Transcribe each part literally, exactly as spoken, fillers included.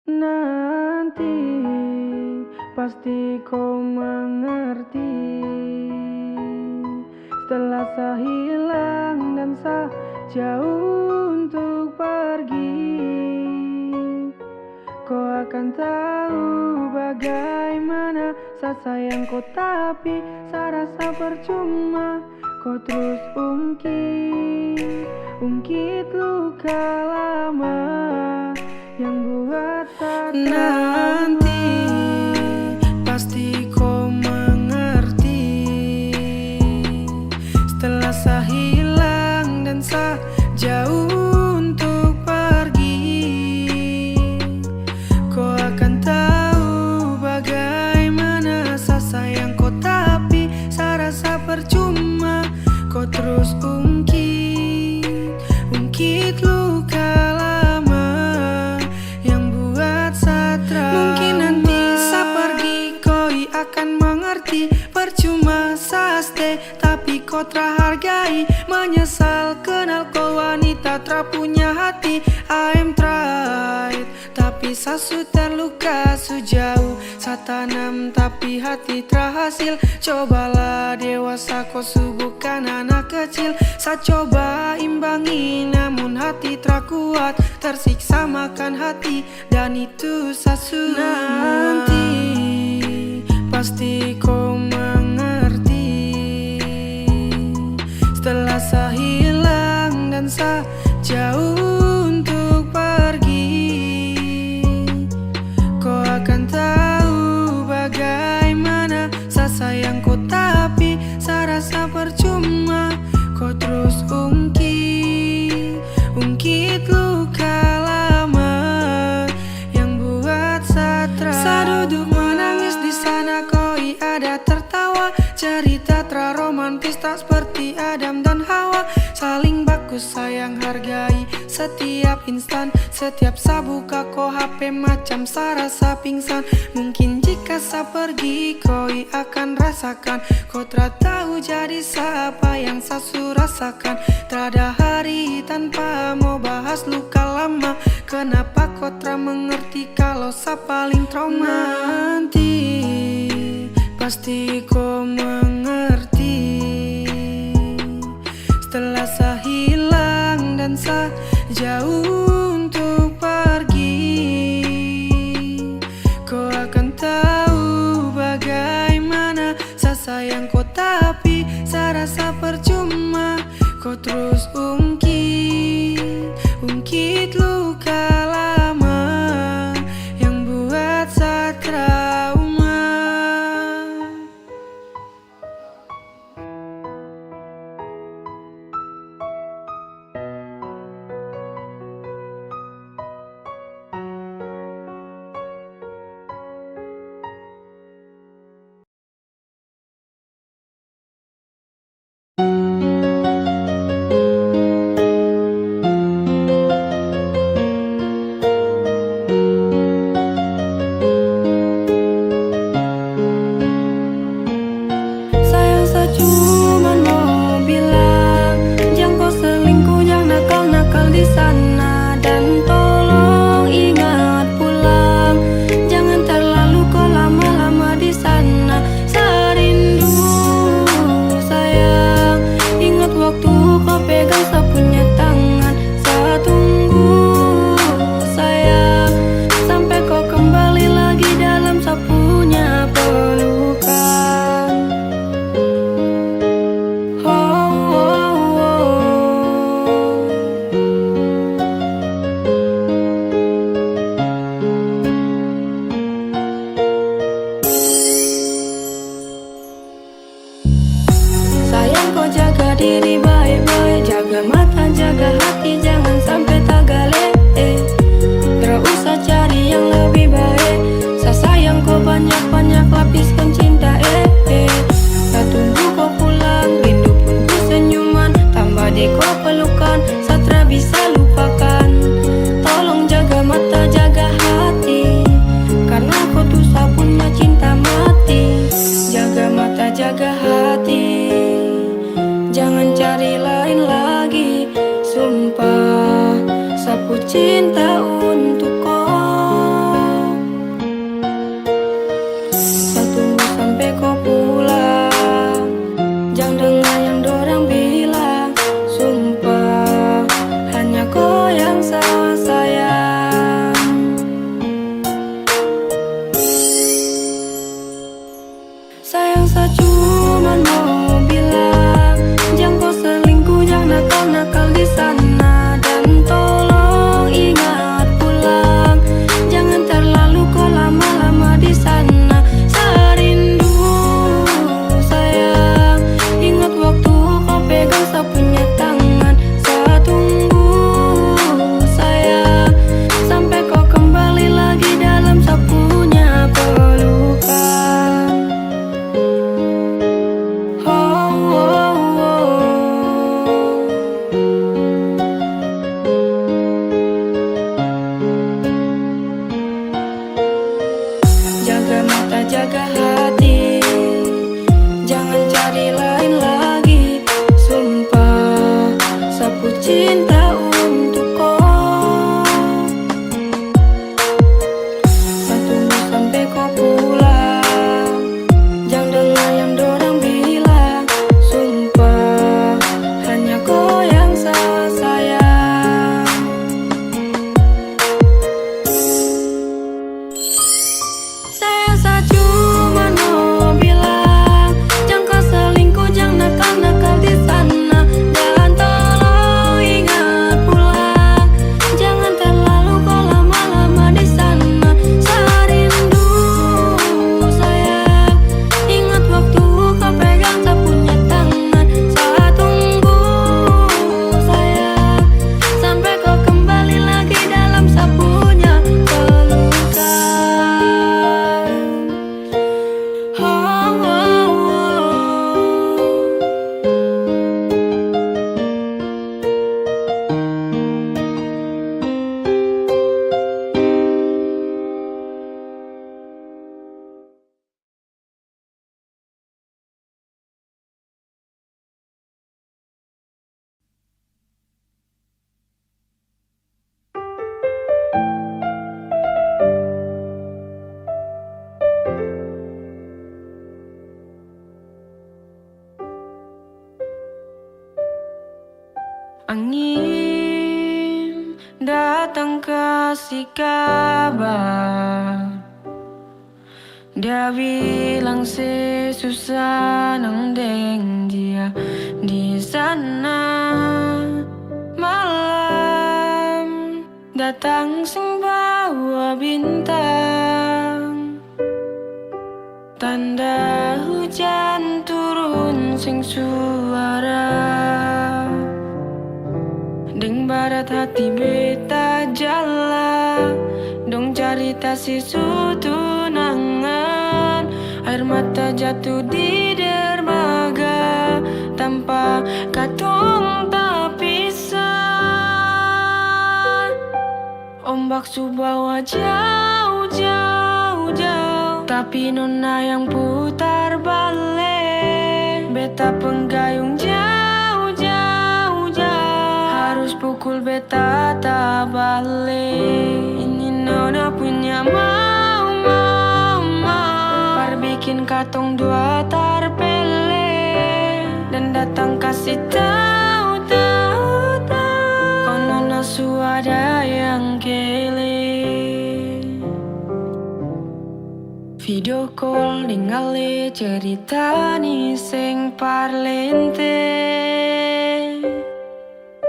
Nanti pasti kau mengerti. Setelah sa hilang dan sa jauh untuk pergi, kau akan tahu bagaimana sa sayang kau, tapi sa rasa percuma. Kau terus ungkit, ungkit luka lama yang buat sa trauma. Nanti pasti kau mengerti. Setelah sa hilang dan sa jauh untuk pergi, kau akan tahu bagaimana sa sayang kau, tapi sa rasa percuma. Kau terus ungkit, ungkit luka lama yang buat sa trauma. Mungkin nanti sa pergi, kau akan mengerti. Percuma sa stay, tapi kau tra hargai. Menyesal kenal kau wanita tra punya hati. I am tried, tapi sa su terluka, su jauh sa tanam, tapi hati tra hasil. Cobalah dewasa, kau su bukan anak kecil. Sa coba imbangi, namun hati tra kuat. Tersiksa makan hati, dan itu sa su. Nanti pasti kau mengerti. Setelah sa hilang dan sa jauh untuk pergi, kau akan tahu bagaimana sa sayang kau, tapi sa rasa percuma. Kau terus ungkit, ungkit luka lama yang buat sa trauma. Sa duduk menangis di sana, kau ada tertawa. Cerita tra romantis, tak seperti Adam dan Hawa. Saling baku sayang, hargai setiap insan. Setiap sa buka ko H P, macam sa rasa pingsan. Mungkin jika sa pergi, kau akan rasakan. Kau tra tahu jadi sa apa yang sa su rasakan. Trada hari tanpa mau bahas luka lama. Kenapa kau tra mengerti kalau sa paling trauma? Nanti pasti kau mengerti. Setelah sa hilang dan sa jauh untuk pergi, kau akan tahu bagaimana sa sayang kau, tapi sa rasa percuma. Kau terus ungkit, ungkit luka lama yang buat sa trauma. Jaga hati, jangan cari lain lagi. Sumpah, sapu cinta untuk ko. Sa tunggu sampai ko pulang. Jang dengar yang dorang bilang. Sumpah, hanya ko yang sa sayang. Sayang sa cuma no bilang, jang kau selingkuh, jang nakal-nakal di sana. Dan tolong ingat pulang, jangan terlalu kau lama-lama di sana. Sa rindu sayang, ingat waktu kau pegang sa punya tangan. Sa tunggu sayang, sampai kau kembali lagi dalam sa punya pelukan. Oh, oh, oh. Angin datang kasih kabar. Dia bilang se susah nan dek dia di sana. Malam datang sing bawa bintang, tanda hujan turun sing suara. Deng barat hati beta jala, dong carita si su tunangan. Air mata jatuh di dermaga, tanpa katong tapisah. Ombak su bawa jauh, jauh, jauh, tapi nona yang putar baleh. Beta pung gayung jauh, jauh, jauh, harus pukul beta tabaleh. Ini nona punya mau, mau, mau, par bikin katong dua tarpeleh. Dan datang kasih tau, tau, tau, konon su ada yang kele. Video call, dengale cerita ni seng parlente.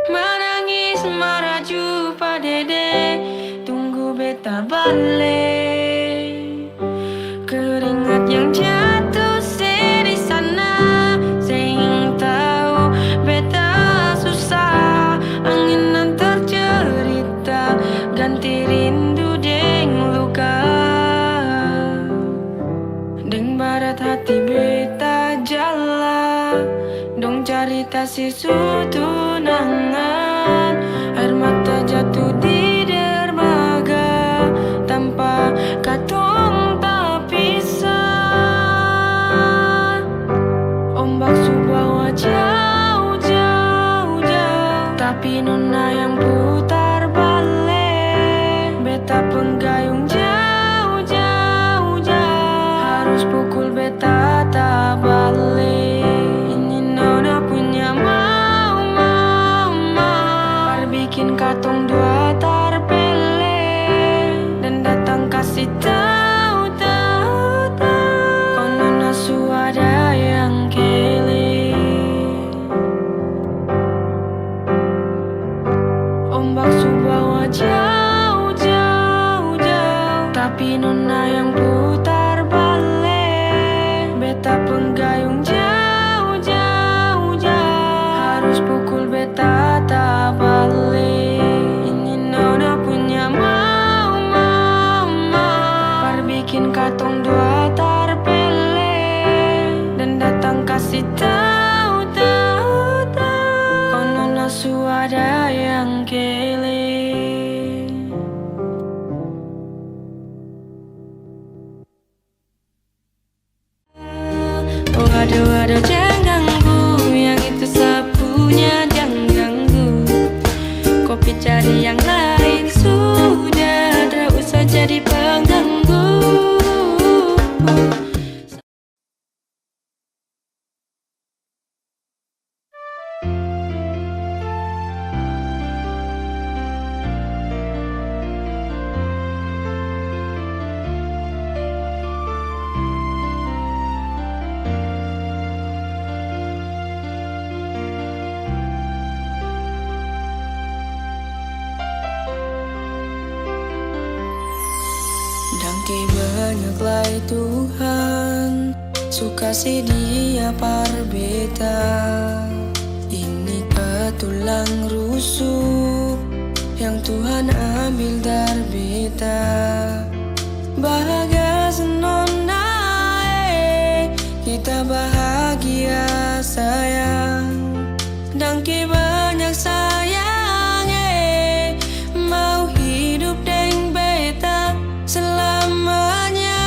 Manangis maraju padede, tunggu beta baleh. Keringat yang jatuh se di sana, seng tau beta susah. Angin nan tercerita, ganti rindu deng luka. Deng barat hati beta jala, dong carita si su tunangan. Air mata jatuh di dermaga, tanpa katong tapisah. Ombak su bawa jauh, jauh, jauh, tapi nona yang putar baleh. Beta pung gayung jauh, jauh, jauh, harus pukul beta tabaleh. Ini nona punya mau, mau, mau, par bikin katong dua tarpeleh. Dan datang kasih tau, tau, tau, konon su ada yang kele. Ombak su bawa jauh, jauh, jauh, tapi nona yang putar baleh. Beta pung gayung jauh, jauh, jauh, harus pukul beta tabaleh. Ini nona punya mau, mau, mau, par bikin katong dua tarpeleh. Dan datang kasih tau, tau, tau, konon su ada yang kele. Jangan ganggu, yang itu sapunya jangan ganggu. Kopi cari yang lain sudah, dak usah jadi pengganggu. Dangke banyak lai Tuhan, sukasi Dia parbeta. Ini ka tulang rusuk, yang Tuhan ambil dari beta. Bahagia senang nae, kita bahagia sayang. Dangke banyak sayang e, mau hidup deng beta selamanya.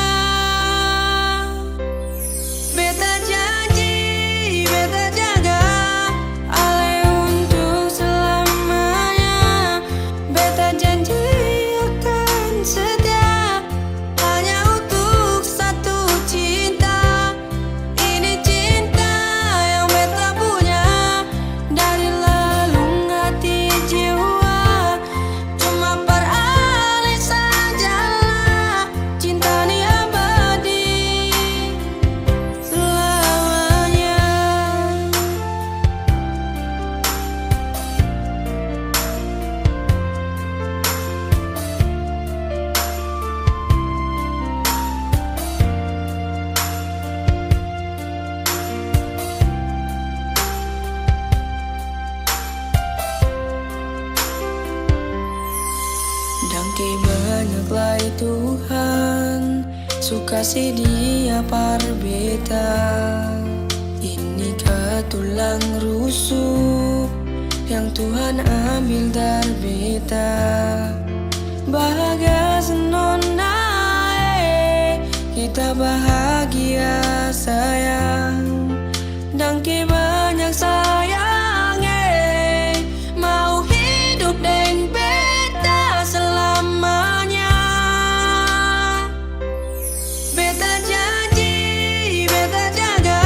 Beta janji, beta jaga, alai untuk selamanya. Beta janji akan setia, hanya untuk satu cinta. Ini cinta yang beta punya dari lalung hati jiwa. Cuma paralih sajalah, cinta ni abadi selamanya. Dangke banyak lai Tuhan, sukasi Dia parbeta. Ini ka tulang rusuk, yang Tuhan ambil dari beta. Bahagia senang nae, kita bahagia sayang. Dangke banyak sayang e, mau hidup deng beta selamanya. Beta janji, beta jaga,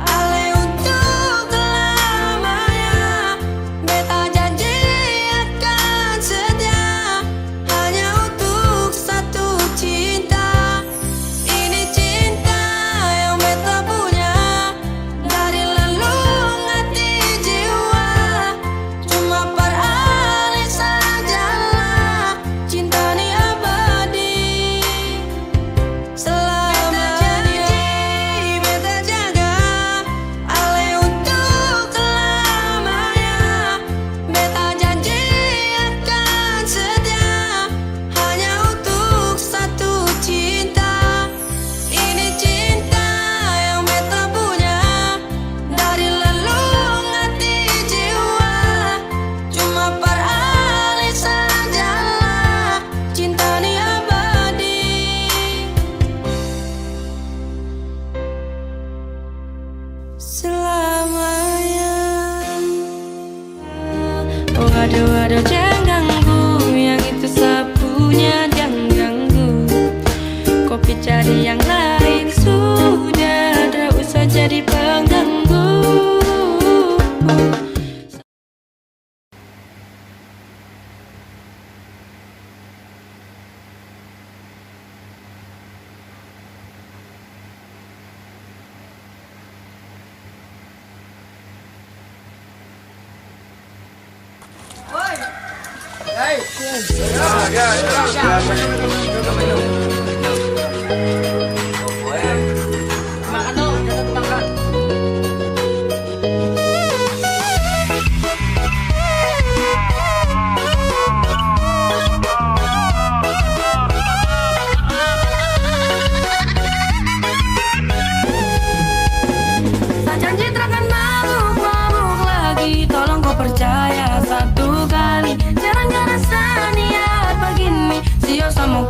alai untuk selamanya. Beta janji akan setia, hanya untuk satu cinta. Ini cinta yang beta punya dari lalung hati jiwa. Cuma paralih sajalah, cinta ni abadi selamanya. Beta janji, beta jaga, alai untuk selamanya. Beta janji akan setia, hanya untuk satu cinta. Ini cinta yang beta punya dari lalung hati jiwa. Cuma paralih sajalah, cinta ni abadi selamanya. Oh, aduh, aduh, jangan ganggu, yang itu sapunya jangan ganggu. Kopi cari yang lain sudah, dak usah jadi pengganggu. Sajanji takkan mabuk-mabuk lagi, tolong kau percaya satu kali. Jangan karasa niat bagini, sio samo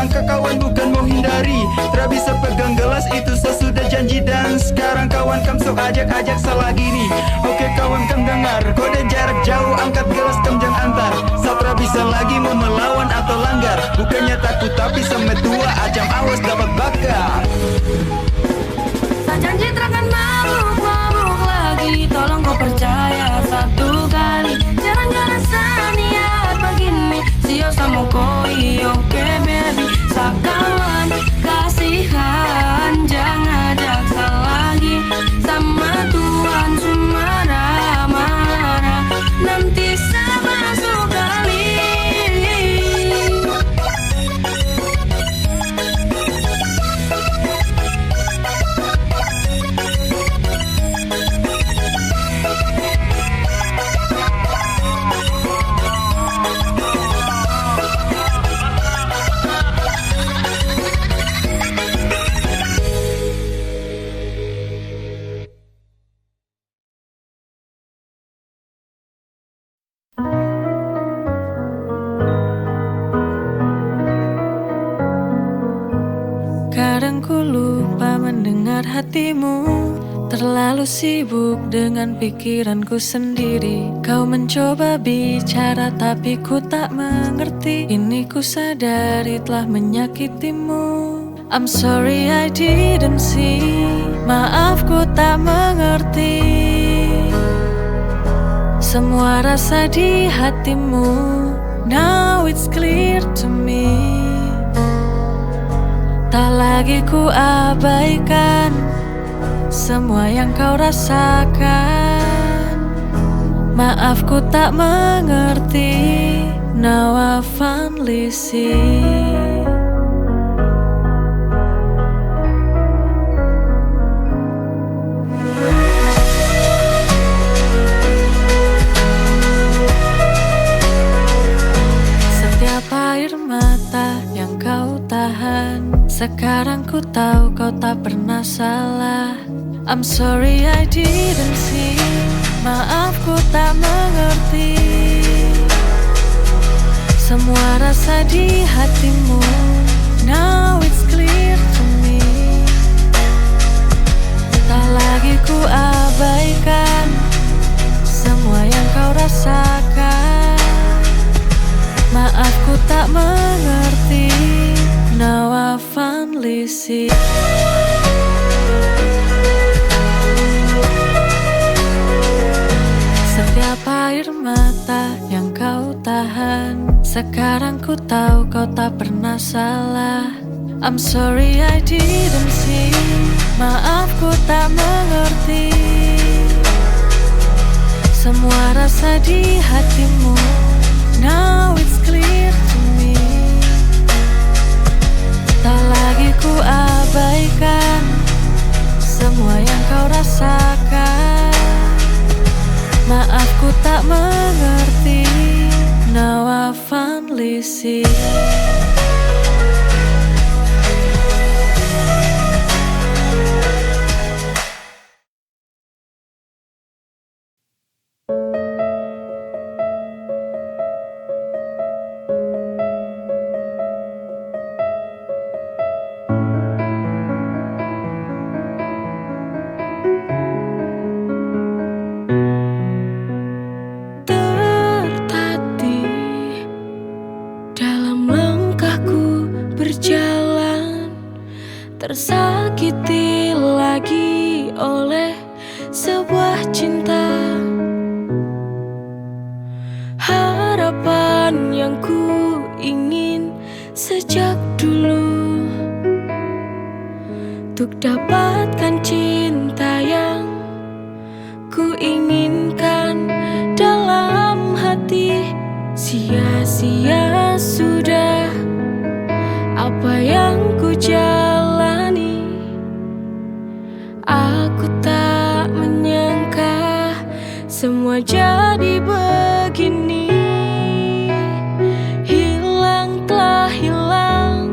Angka kawan bukan menghindari, tra bisa pegang gelas itu sesudah janji. Dan sekarang kawan kam sok ajak-ajak salagi ni. Oke kawan kam dengar, kode jarak jauh angkat gelas kam jang antar. Satra bisa lagi mau melawan atau langgar. Bukannya takut tapi semetua acam awas dapat bakar. Sajanji trakan mabuk-mabuk lagi. Tolong kau percaya satu kali. Jarang-jarang saniat begini. Sio samo koi, oke baby. Sakawan kasihan, jangan ajak salagi. Sama Tuan Sumara marah. Nanti sama sekali. Kadang ku lupa mendengar hatimu, terlalu sibuk dengan pikiranku sendiri. Kau mencoba bicara tapi ku tak mengerti. Kini ku sadari telah menyakitimu. I'm sorry I didn't see. Maaf ku tak mengerti. Semua rasa di hatimu. Now it's clear to me. Tak lagi ku abaikan semua yang kau rasakan. Maaf ku tak mengerti. Now I finally see. Setiap air mata yang kau tahan, sekarang ku tahu kau tak pernah salah. I'm sorry I didn't see. Maaf ku tak mengerti. Semua rasa di hatimu. Now it's clear to me. Tak lagi ku abaikan semua yang kau rasakan. Maaf ku tak mengerti. Now I finally see. Setiap air mata yang kau tahan, sekarang ku tahu kau tak pernah salah. I'm sorry I didn't see. Maaf ku tak mengerti. Semua rasa di hatimu. Now it's clear to me. Tak lagi ku abaikan semua yang kau rasakan. Maaf ku tak mengerti. Now I finally see. Tertatih dalam langkahku berjalan, tersakiti lagi oleh sebuah cinta. Harapan yang ku ingin sejak dulu, untuk dapatkan cinta yang ku inginkan dalam hati. Sia-sia sudah apa yang ku jalani. Aku tak menyangka semua jadi begini. Hilang telah hilang,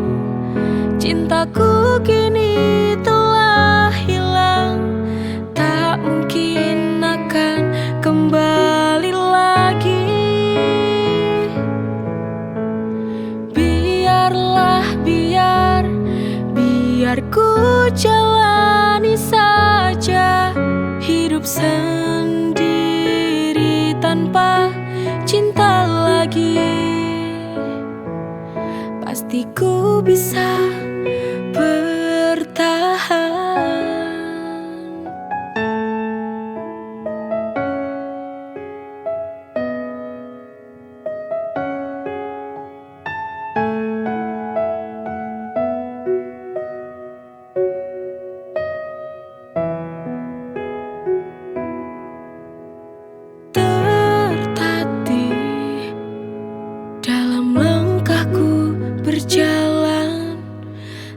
cintaku kini telah hilang. Tak mungkin akan kembali lagi. Biarlah, Biar ku jalani saja hidup sendiri tanpa cinta lagi. Pasti ku bisa bertahan. Tertatih dalam langkahku berjalan,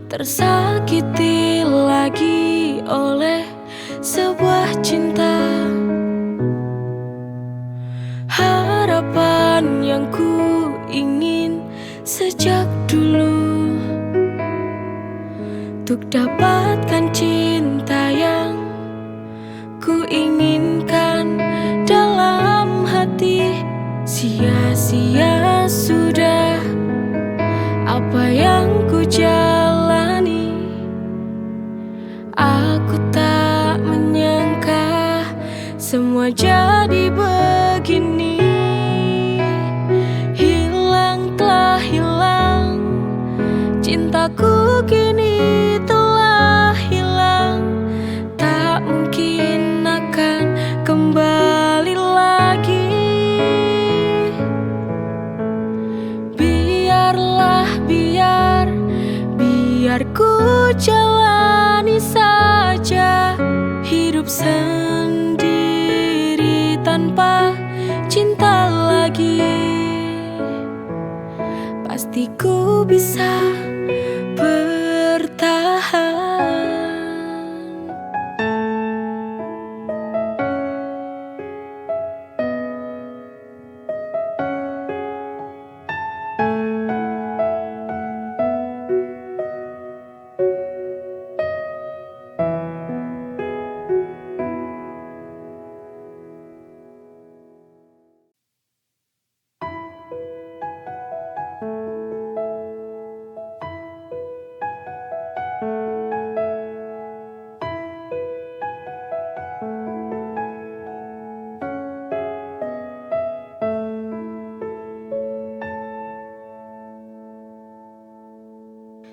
tersakiti lagi oleh sebuah cinta. Harapan yang ku ingin sejak dulu, untuk dapatkan cinta yang ku inginkan dalam hati. Sia-sia sudah apa yang ku jalani. Aku tak menyangka semua jadi begini. Hilang telah hilang, cintaku kini telah hilang, tak mungkin akan kembali lagi. Biarlah, biar, biar ku jalani saja hidup sendiri tanpa cinta lagi. Pasti ku bisa bertahan.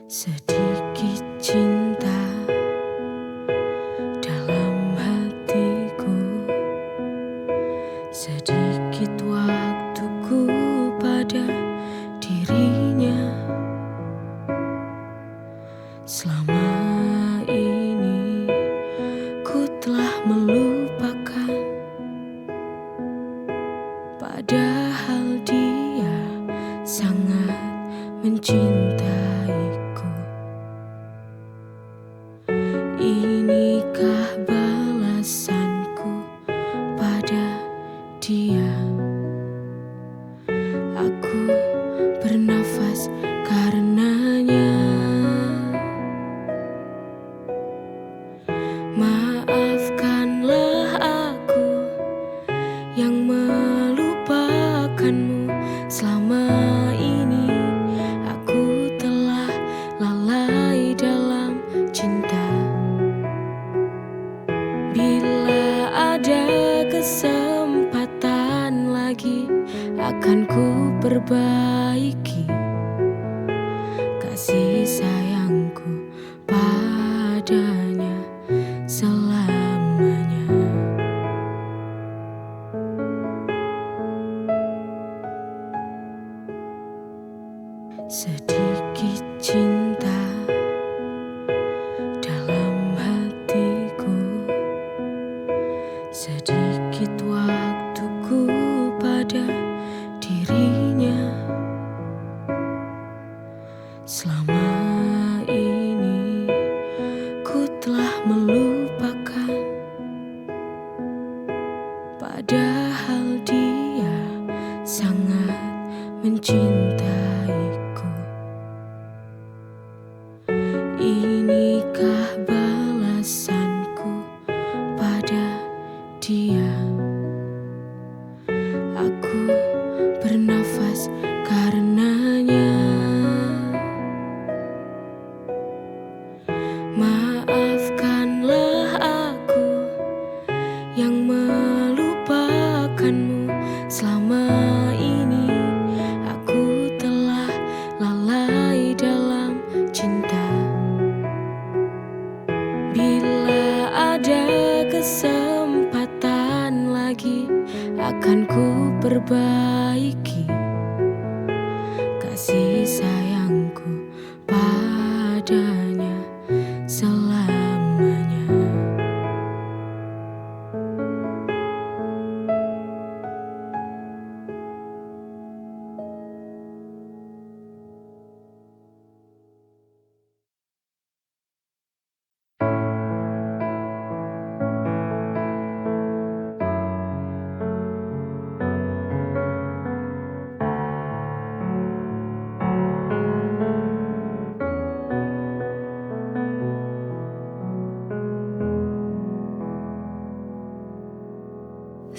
Sedikit cinta dalam hatiku, sedikit waktuku pada dirinya. Selama ini ku telah melupakan, padahal dia sangat mencintaiku. Inikah balasanku pada dia? Aku bernafas karenanya. Maafkanlah aku yang melupakanmu. Selama ini aku telah lalai dalam cinta. Bila ada kesempatan lagi, akan ku perbaiki kasih sayangku padanya selamanya. Sedikit cinta dalam hatiku, sedikit waktuku pada dirinya. Selama ini ku telah melupakan, padahal dia sangat mencintaiku. Inikah balasanku pada dia? Aku bernafas karenanya. Kan ku perbaiki kasih sayangku padanya selamanya.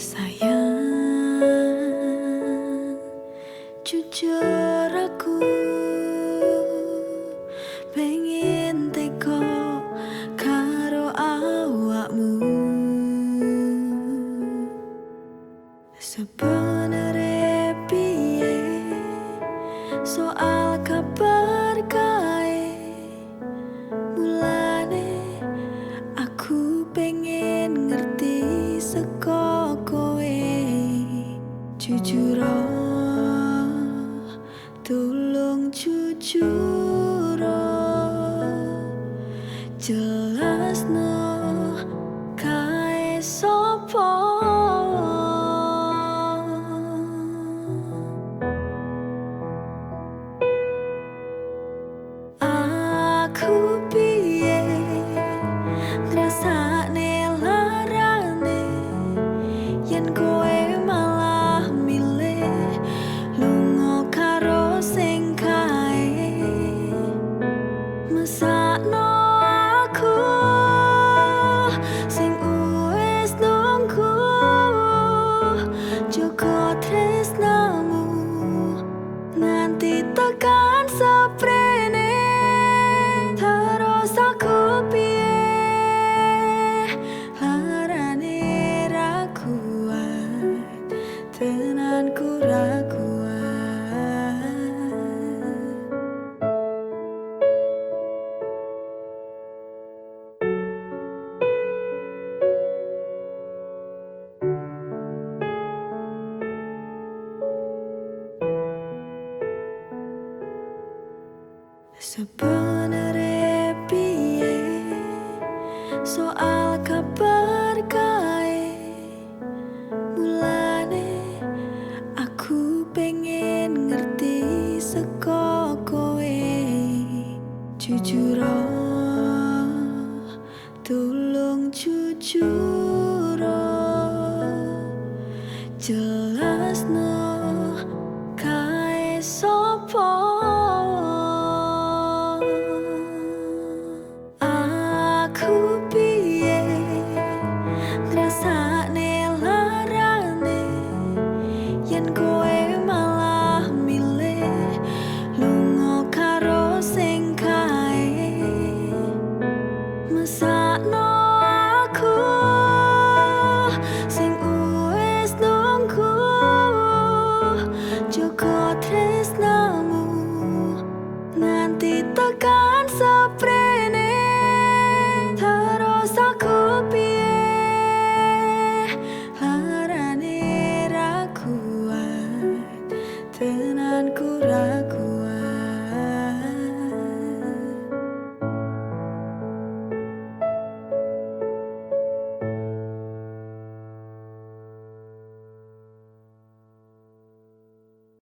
Sayang, jujur aku pengen teko karo awakmu. Sabanare piye soal kabar kae? Mulane aku pengen ngerti seko kowe. Jujuro, tulung jujuro, jelasno kae sopo. Aku piye ngrasakne larane, yen kowe malah milih lungo karo sing kae. Masakno aku sing uwes nunggu, joko tresnamu nganti tekan saprene. Terus aku piye, larane ra kuat, tenanku ra kuat. Sabanare piye soal kabar kae? Mulane aku pengen ngerti seko kowe. Jujuro,